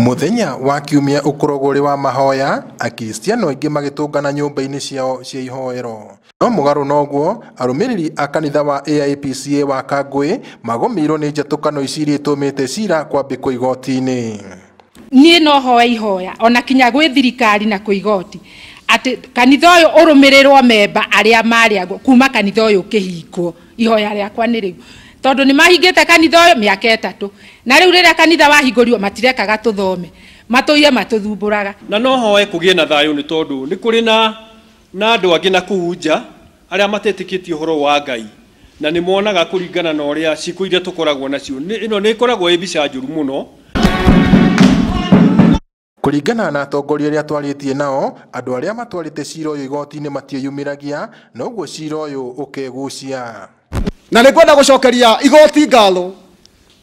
Muthenya wa kiumia ukoragwo ũrĩ wa mahoya, akristiano aingĩ magĩtũngana nyũmba-inĩ ciao cia ihoero. No mũgarũ noguo, arũmĩrĩri a kanitha wa AIPCA wa Kangũĩ magũmĩirwo nĩ njatũkano ici iria itũmĩte cira kwambĩkwo igoti-inĩ. Niĩ no hoe ihoya ona kinya gwĩ thirikari na kwĩ igoti atĩ kanitha ũyũ ũrũmĩrĩrwo memba arĩa marĩ aguo kuma kanitha ũyũ ũkĩhingwo. Ihoya rĩakwa nĩ rĩu, tondũ nĩ mahingĩte kanitha ũyũ mĩaka 3 na rĩu rĩrĩa kanitha wahingũrirwo matirekaga tũthome, matũiye matũthumbũraga. Na no hoe kũgĩe na thayũ nĩ tondũ nĩ kũrĩ na andũ angĩ na kũu nja arĩa matetĩkĩtie ũhoro wa Ngai na nĩ monaga kũringana na ũrĩa ciĩko iria tũkoragwo nacio. Ĩno nĩ ĩkoragwo ĩ mbica njũru mũno. Kũringana na atongoria arĩa twarĩtie nao, andũ arĩa matwarĩte cira ũyũ igoti-inĩ matiĩyumĩragia, noguo cira ũyũ ũkegucia. Na nĩ ngwenda gũcokeria igoti ngatho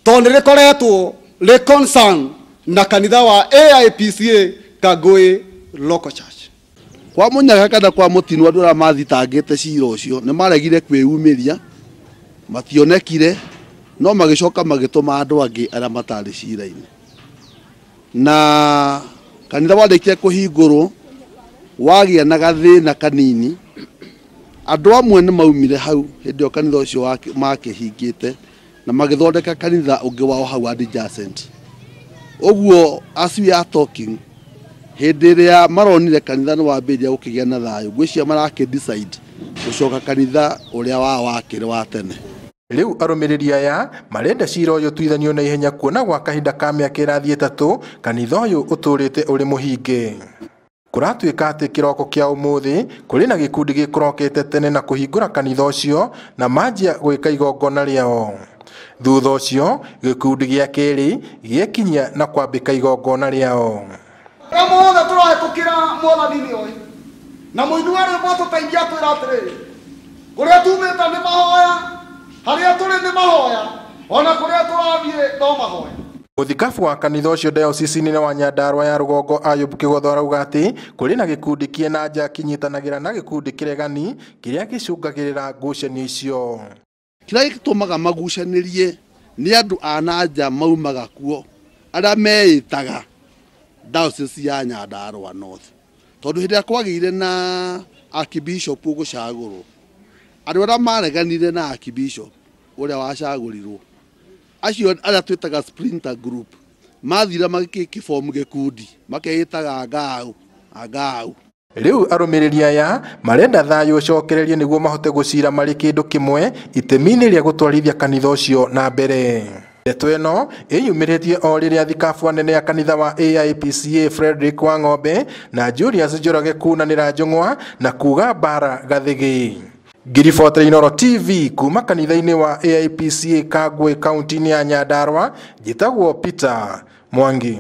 tondũ nĩ rĩkoretwo rĩ concern na kanitha wa AIPCA Kangũĩ Local Church. Kwa Mũnyaga kana kwa Mũtino andũ arĩa mathitangĩte cira ũcio nĩ maregire kwĩyumĩria, mationekire, no magĩcoka magĩtũma andũ angĩ arĩa matarĩ cira-inĩ. Na kanitha warĩkia kũhingũrwo wagĩa na gathĩna kanini, andũ amwe nĩ maumire hau hĩndĩ ĩyo kanitha ũcio makĩhingĩte na magĩthondeka kanitha ũngĩ wao hau adjacent. Ũguo as we are talking, hĩndĩ ĩrĩa maronire kanitha nĩ wambĩrĩria gũkĩgĩa na thayũ, ngwĩciria marakĩ decide gũcoka kanitha ũrĩa wao wakĩrĩ wa tene. Rĩu arũmĩrĩri aya marenda cira ũyũ ũtuithanio na ihenya kuona gwa kahinda ka mĩaka ĩrathiĩ 3 kanitha ũyũ ũtũrĩte ũrĩ mũhinge. Kũratuĩka atĩ kĩroko kĩa ũmũthĩ kũrĩ na gĩkundi gĩkũrokete tene na kũhingũra kanitha ũcio na manjia gwĩka igongona rĩao. Thutha ũcio gĩkundi gĩa kerĩ gĩekinyia na kwambĩka igongona rĩao. Ũrĩa mothe tũrahĩtũkĩra Mwathani nĩ oĩ, na mũini wa rwĩmbo atũteithia atwĩra atĩrĩrĩ, kũrĩa tumĩte nĩ mahoya, harĩa tũrĩ nĩ mahoya, ona kũrĩa tũrathiĩ no mahoya. Mũthikabu wa kanitha ũcio dayosisi-inĩ wa Nyandarua ya Rũgongo Ayub Kĩgotho arauga atĩ kũrĩ na gĩkundi kĩna nja kĩnyitanagĩra na gĩkundi kĩregani kĩrĩa gĩcũngagĩrĩra ngucanio icio. Kĩrĩa gĩtũmaga magucanĩrie nĩ andũ a na nja maumaga kuo arĩa meĩtaga diocese ya Nyandarua North, tondũ hĩndĩ ĩrĩa kwagĩire na archbishop gũcagũrwo, andũ arĩa mareganire na archbishop ũrĩa wacagũrirwo, acio arĩa twĩtaga splinter group, mathire magĩkĩform gĩkundi makeĩtaga Angau, Angau. Rĩu arũmĩrĩri aya marenda thayũ ũcokererie nĩguo mahote gũcira marĩ kĩndũ kĩmwe itemi-inĩ rĩa gũtwarithia kanitha ũcio na mbere. Ndeto ĩno ĩyumĩrĩtie o rĩrĩa thikabu anene a kanitha wa AIPCA Frederick Wang'ombe na Julius Njoroge kunanĩra njũng'wa na kuga mbara gathĩgĩ. Ngiribota Inooro TV kuma kanitha-inĩ wa AIPCA Kangũĩ kaunti-inĩ ya Nyandarua, njĩtagwo Peter Mwangi.